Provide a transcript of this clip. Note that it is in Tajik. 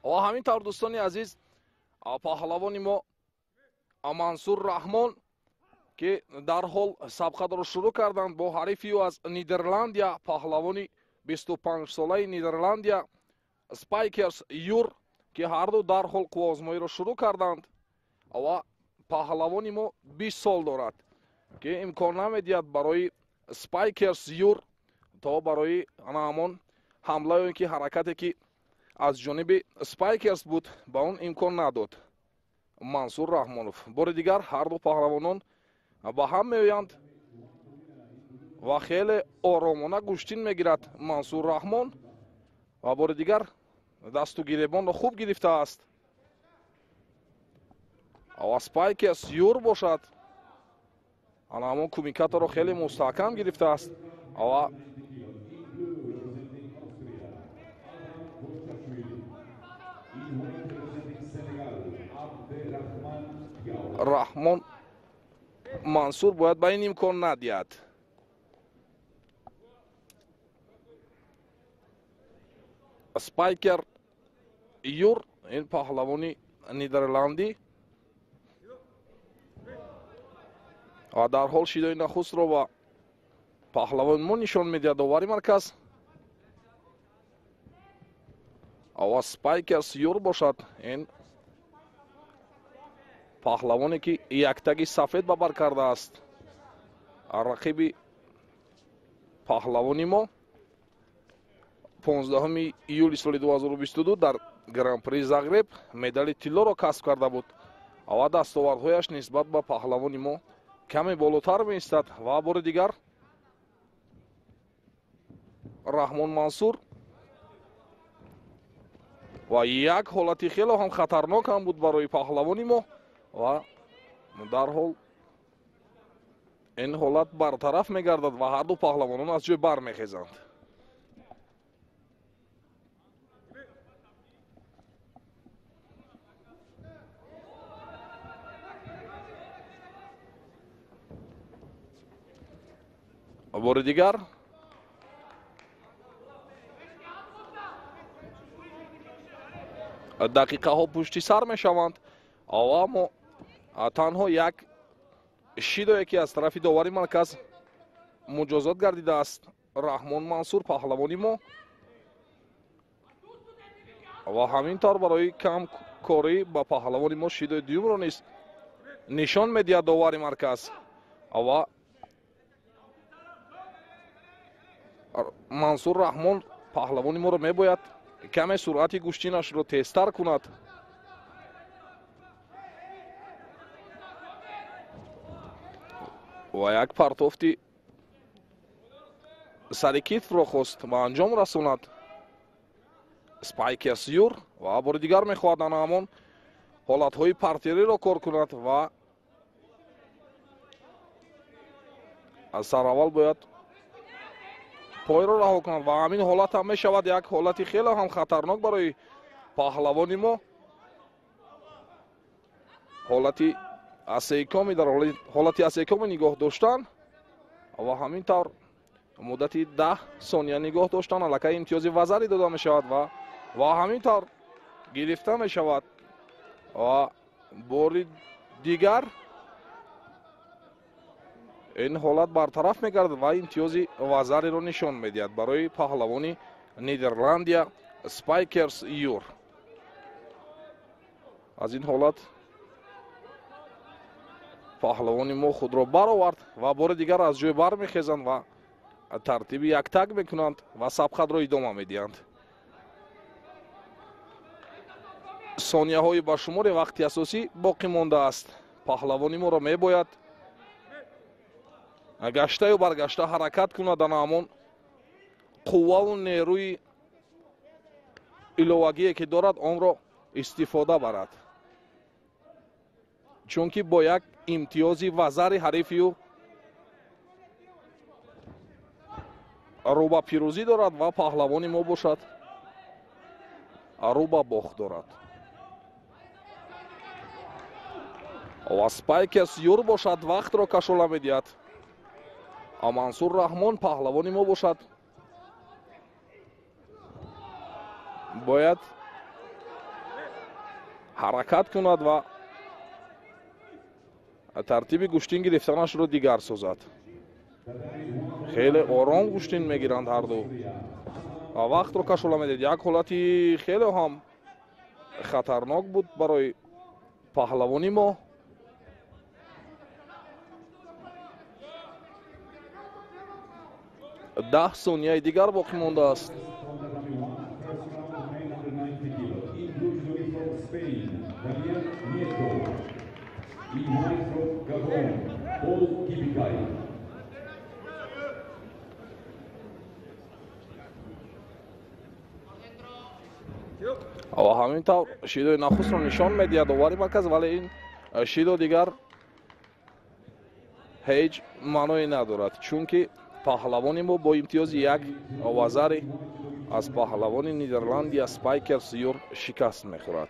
Ва ҳамин тавр, дӯстони азиз, паҳлавони мо Мансур Раҳмон, ки дарҳол сабқатро шурӯъ карданд бо ҳарифи ӯ аз Нидерландия, паҳлавони 25-солаи Нидерландия Спайкерс Юр, ки ҳарду дарҳол қувваозмоиро шурӯъ карданд. Ва паҳлавони мо 20 сол дорад, ки имкон намедиҳад барои Спайкерс Юр то барои ана ҳамон ҳамлае, ки ҳаракате, ки аз ҷониби Спайкерс буд, ба он имкон надод Мансур Раҳмонов. Бори дигар ҳарду паҳлавонон ба ҳам меоянд ва хеле оромона гӯштин мегирад Мансур Раҳмон ва бори дигар дасту гиребонро хуб гирифтааст. Ва Спайкерс Юр бошад, ана ҳамон кумикаторо хеле мустаҳкам гирифтааст ва Раҳмон Мансур бояд ба ин имкон надиҳад. Спайкер Юр, ин паҳлавони нидерландӣ, ва дарҳол шидои нахустро ба паҳлавони мо нишон медиҳад довари марказ. Ва Спайкерс Юр бошад, ин паҳлавоне, ки яктаги сафед ба бар кардааст, рақиби паҳлавони мо 15 июли соли 2022 дар Гран-при Загреб медали тиллоро касб карда буд ва дастовардҳояш нисбат ба паҳлавони мо каме болотар меистад. Ва бори дигар Раҳмон Мансур ва як ҳолати хело ҳам хатарнок ҳам буд барои паҳлавони мо ва дарҳол ин ҳолат бартараф мегардад ва ҳарду паҳлавонон аз ҷой бармехезанд. Бори дигар дақиқаҳо пушти сар мешаванд, аммо танҳо як шидое, ки аз тарафи довари марказ муҷозот гардидааст Раҳмон Мансур паҳлавони мо, ва ҳамин тавр барои камкорӣ ба паҳлавони мо шидои дуюмро низ нишон медиҳад довари марказ. Ва Мансур Раҳмон паҳлавони моро мебояд каме суръати гӯштинашро тезтар кунад. Ва як партофти сари китфро хост ба анҷом расонад Спайкерс Юр ва бори дигар мехоҳад ана ҳамон ҳолатҳои партериро кор кунад ва аз сараввал бояд пойро раҳо кунад ва ҳамин ҳолат ҳам мешавад як ҳолати хеле ҳам хатарнок барои паҳлавони мо. Ҳолати асекоми дар ҳолати асекоми нигоҳ доштан ва ҳамин тавр муддати 10 сония нигоҳ доштан аллакай имтиёзи вазарӣ дода мешавад ва ҳамин тавр гирифта мешавад. Ва бори дигар ин ҳолат бартараф мегардад ва имтиёзи вазариро нишон медиҳад барои паҳлавони Нидерландия Спайкерс Юр. Аз ин ҳолат паҳлавони мо худро баровард ва бори дигар аз ҷой бармехезанд ва тартиби яктак мекунанд ва сабқатро идома медиҳанд. Сонияҳои ба шумори вақти асосӣ боқӣ мондааст. Паҳлавони моро мебояд гаштаю баргашта ҳаракат кунад, ана ҳамон қувваву нерӯи иловагие, ки дорад, онро истифода барад, чунки бо як имтиёзи вазари ҳарифи ӯ рӯ ба пирӯзӣ дорад ва паҳлавони мо бошад рӯ ба бохт дорад. Ва Спайкерс Юр бошад вақтро кашола медиҳад. Мансур Раҳмон паҳлавони мо бошад бояд Ҳаракат кунад ва тартиби гӯштин гирифтанашро дигар созад. Хеле ором гӯштин мегиранд ҳарду ва вақтро кашола медиҳад. Як ҳолати хеле ҳам хатарнок буд барои паҳлавони мо. 10 сонияи дигар боқӣ мондааст. Ва ҳамин тавр шидои нахустро нишон медиҳад довари марказ, вале ин шидо дигар ҳеҷ маъное надорад, чунки паҳлавони мо бо имтиёзи як вазари аз паҳлавони Нидерландия Спайкерс Юр шикаст мехӯрад.